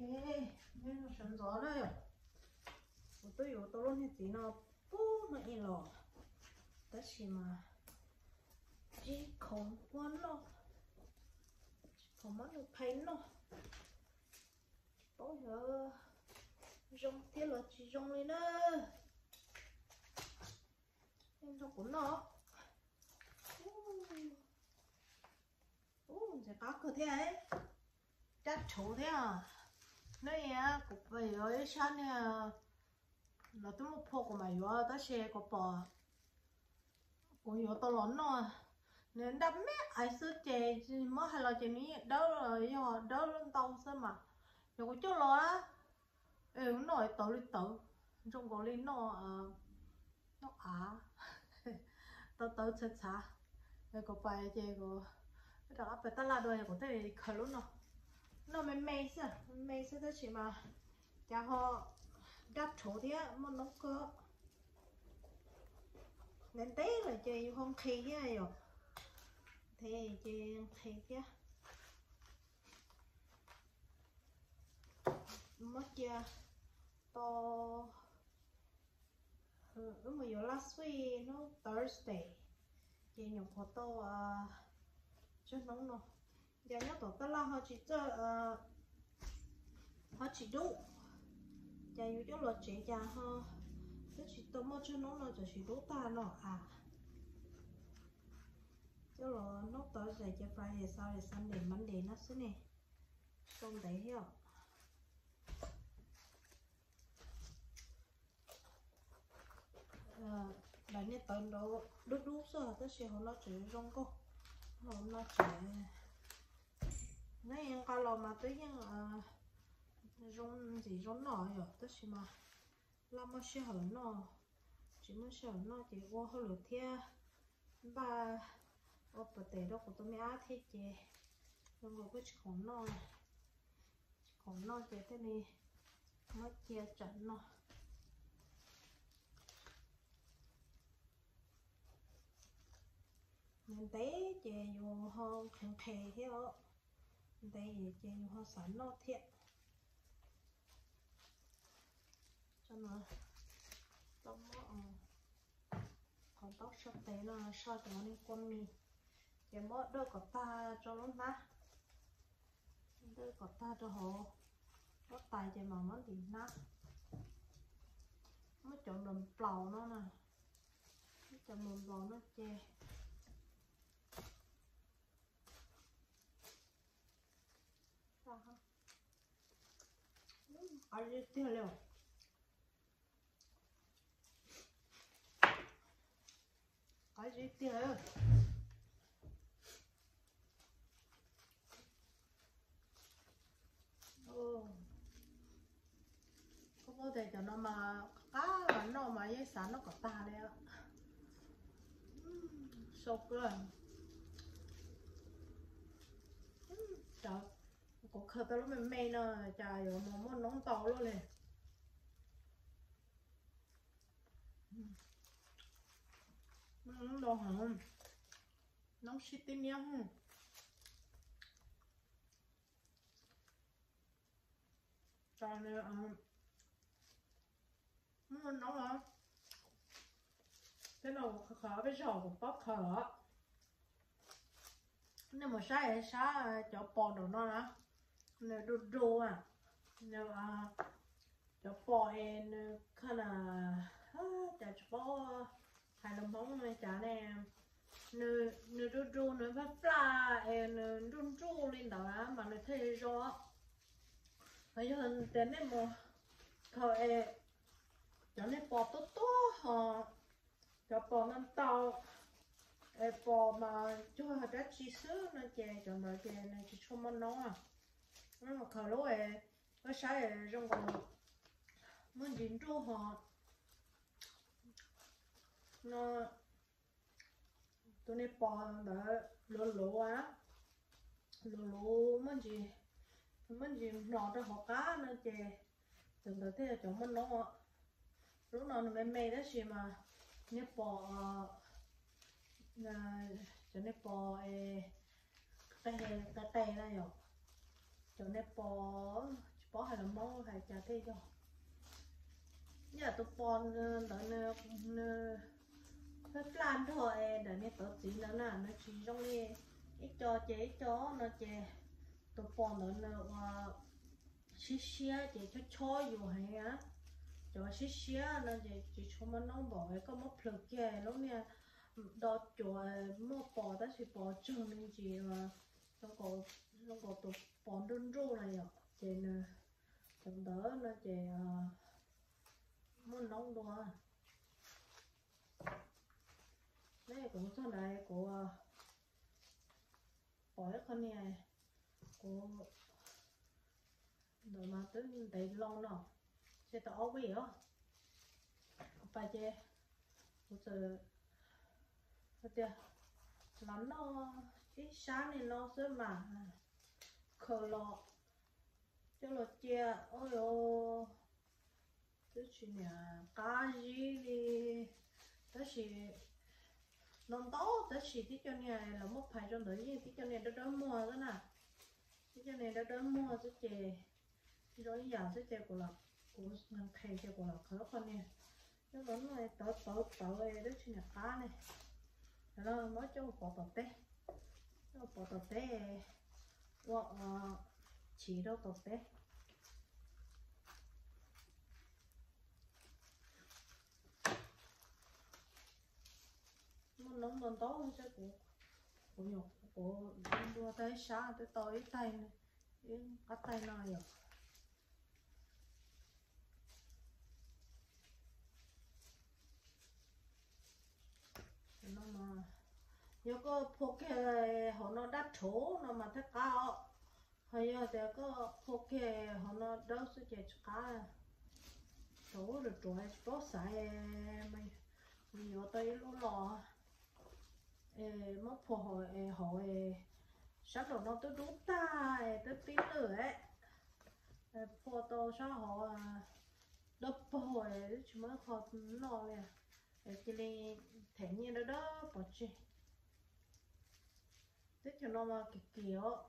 Ej, nej sawv ntxov na yom, kuv twb yuav tau lub niag txiv no pub no ib los, tab sis mas tsis khoom ua noj, tsis khoom muab nws phais noj, tsis paub yog zoo thiab los tsis zoo li na. Nrog kuv noj. Ub, ntxim qab kawg thiab, cab rhuv thiab. Neb, kuv yuav ib sab niag, lawv twb muab phua kuv mam yuav tab sis kuv pom kuv yuav tau los noj, nws daj me aiv xwb ces muab hais los ces nws yeej dawb, yog dawb ntau xwb mas. Yog kuv coj los, noj tawv li tawv, zoo nkaus li noj, noj av, tawv tawv txhav txhav. Kuv pais ces kuv rov qab pais tab laj dua kuv thiaj li khaws lub no. Noj me me xwb, me xwb tab sis mas cas ho daj rhuv thiab muaj noob kawg. Ntev ntev lawm ces yus ho nqhis thiab yom, ntev ces nqhis thiab. Muab cia tau, wb mus yuav laj xij hnub Thursday, ces nyuam qhuav tau tsob hnoob no. Cas nyob tom tab laj ho tsis txawj, ho tsis dub. Cas yus coj los tsev cas ho twb tsis tau muaj tsob hnoob no txawm sis dub tag no a. Coj los hnub Thursday ces Friday, Saturday, Sunday, Monday no xwb ne, tau ntev thiab. Lawv niag tawv nrov dub dub xwb tab sis hauv no tseem zoo nkauj. Hauv no tseem, neb nqa los mas twb yeej zoo ntxim zoo noj yom, tab sis mas laj muaj sij hawm noj, tsis muaj sij hawm noj ces ua hauj lwm thiab npaj ua pas tes rau kuv tus me ab thiab ces zoo nkaus kuj tsis khoom noj, tsis khoom noj ces thiaj li muab cia tsam no. Ntev ntev ces yus ho nqhis nqhis thiab os, ntev ces yus ho xav noj thiab. Tau muab qhov ntaub sab tes no so cov niag kua mis, ces muab dawj kom tag rau lub hnab, dawj kom tag rau hauv huab tais ces mam muab ntim hnab. Muab cov nplaum nplaum no na, muab cov nplaum nplaum no ces qab zib tiag li. Qab zib tiag. Kuv paub tias cov no mas qab mas noj mas yeej xav noj kom tag li. So good. Kuv khaws tau lub me me no cas yuav mus muaj noob ntau luaj li. Noob ntau heev, noob sib tib niab. Muaj noob os, tej no kuv khaws peb zaug kuv paub khaws os. Nej mus saib sab cov pos nraum no na, nws du du, nws, cov pos es nws kha na, cas tsis paub hais lus Hmoob li cas ne. Nws du du, nws faj flaj es nws nruj nruj li ntawd na mas nws thiaj li zoo. Yog tias nej mus khaws es cov niag pos tuab tuab ho cov pos ntau ntau es pos mas cuag dab tsi xwb no ces cov ntawd ces nws tsis tshua muaj noob. Khaws lub es peb saib zoo nkaus muaj ntsis nruj ho no. Tus niag pos ntawd luv luv, luv luv muaj ntsis, muaj ntsis hno rau hauv qab no ces tus ntawd thiaj yog cov muaj noob. Lub no nws me me tab sis mas niag pos, cov niag pos qe qe na yom, cov niag pos tsis Paub hais los Hmoob hais cas thiaj yog. Yam tus pos ntawd nws, nws plaj plaj nrog es ntawm niag tawv txiv ntawd na, nws tsis zoo li ib co ces ib co no ces tus pos ntawd nws ua siab siab ces chob chob yus heev na. Cov siab siab no ces tsis tshua muaj noob npaum es koj muab plhws kiag lub niag do cuav muaj pos tab sis pos tsawg me ntsis zoo nkaus tus pos nruj nruj na yom, ces nws cov ntawd no ces muaj noob dua. Ne kuv txog ntawd kuv pom ib qho niag, kuv ntawd mas twb ntev loo no, ces tau ob vij os. Kuv pais ces kuv txawm hais tias los noj ib sab niag no xwb mas, khaws los coj los cia, ua twb tsis niam qab zib li. Tab sis no ntau tab sis tib co niag los muab phais rau ntawd yeej tib co niag dawb dawb muag xwb na. Tib co niag dawb dawb muag xwb ces zoo ib yam xwb ces kuv, kuv nqhis ces kuv los qhwv qhov niag coj los noj tawv tawv tawv twb tsis niam qab ne. Muab coj pov tom teb, coj pov tom teb ua chiv rau tom teb. Muaj noob ntau ntau thiab, kuv, kuv nyuam qhuav dua tau ib sab twb tau ib taig, ib qab taig no yom. Yog koj phua kiag hauv no dab rhuv no mas thiaj qab os. Ho yog tias koj phua kiag hauv no dawb xwb ces tsis qab. Thaum ub ruam ruam tsis paub xaiv, yuav tau ib lub los es muab phua hauv es hauv es sab nraum no twb dub tag es twb pib lwj es phua tau sab hauv dawb paug es twb tsis muaj qho noj li, es cia li them nyiaj dawb dawb pov tseg. Teb chaws no mas kim kim os,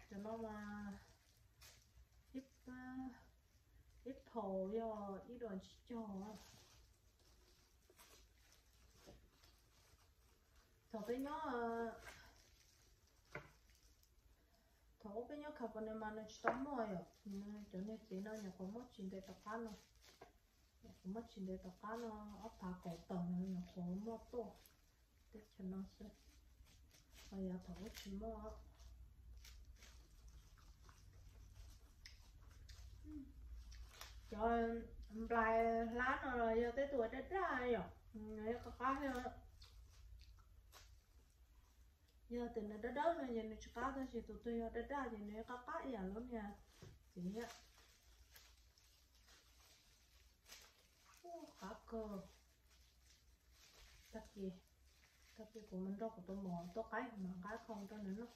cov no mas ib phaum yog ib duas tsib caug. Thaum peb nyob, thaum ub peb nyob California mas nws tsis tau muaj yom, cov niag txiv no nyuam qhuav muab tsis ntev tom qab no, nyuam qhuav muab tsis ntev tom qab no, ob phav kaum tawm no nyuam qhuav muaj tuaj teb chaws no xwb. Ho yav thaum ub tsis muaj. Cov nplai hlab no los yog tej tus daj daj yom, nws qab qab thiab. Yog tias nws dawb dawb no ces nws tsis qab, tab sis tus twg yog daj daj ces nws qab qab ib yam lub niag txiv thiab. Qab kawg. Tag kis, tag kis kuv mus nrog kuv tus muam tuaj qaib kuv mam nqa qho rau nws noj.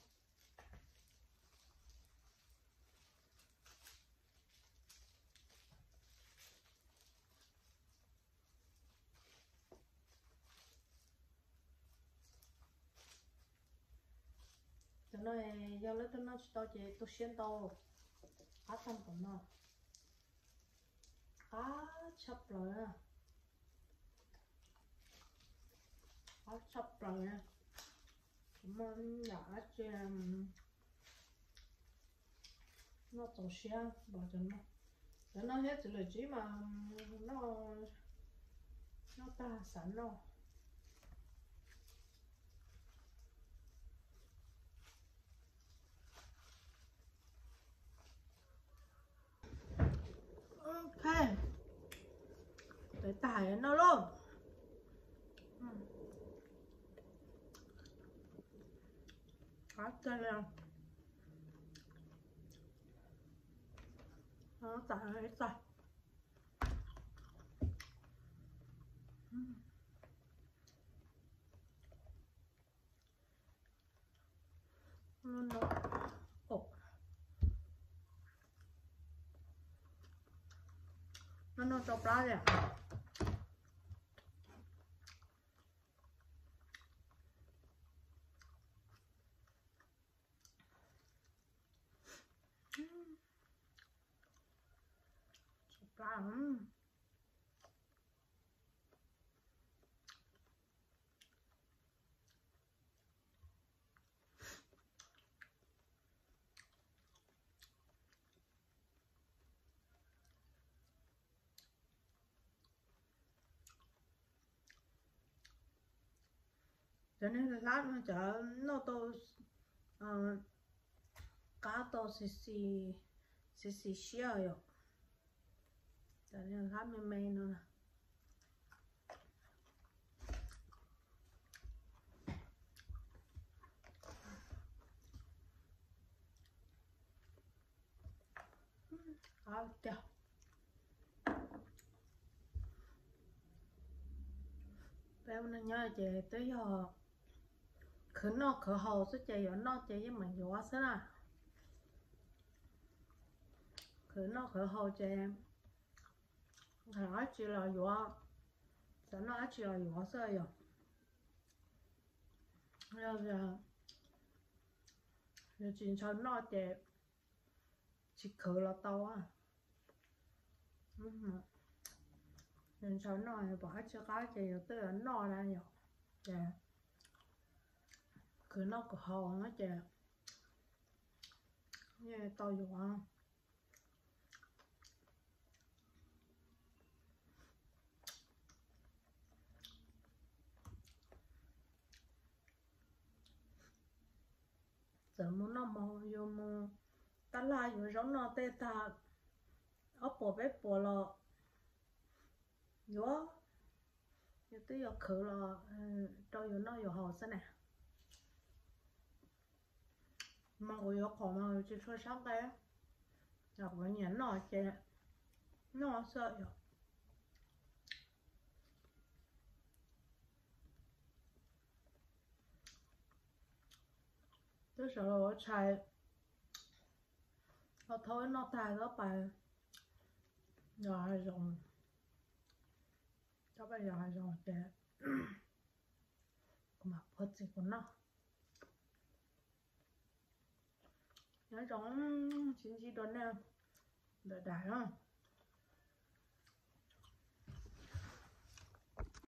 Cov no yog leej twg noj tsis tau ces tu siab ntau. Qab tag tom no, qab tshaj plaws, qab tshaj plaws. Kuv muaj yam dab tsi noj txaus siab npaum cov no. Cov no thiab txiv lwm tsib mas noj, noj tag xav noj. Ok, peb tag no lauj. Qab tag li. Tag li tag. No no rau plab li. Plab. Cov niag hlab no cov noj tau qab tau xis xis siab yom. Cov niag hlab me me no. Qab tiag. Peb ua neej nyob ces twb yog khwv noj khwv haus xwb ces yuav noj ces yeej meem yuav xwb na. Khwv noj khwv haus ces nqa dab tsi los yuav, xav noj dab tsi los yuav xwb yom. Yog, yog tsis ntshaw noj ces tsis khwv los tau. Yog ntshaw noj pom dab tsi qab ces yus twb yuav noj na yom. Ces khwv noj khwv haus no ces yeej tau yuav. Txawm mus noj mov, yus mus tab laj yuav zaub noj tej tag ob puas peb puas los yuav, yus twb yuav khwv los rau yus noj yus haus xwb na. Mas kuv yuav qhov mas tsis tshua sab nqe, yog kuv nyiam noj ces noj xwb yom. Twb sawv los ua tshais, ua thaub noj tag txhob pais yos hav zoov, txhob pais yos hav zoov ces kuv mam puag txiv kuv noj. Nyob zoo, sib ntsib dua nej ntawm daim.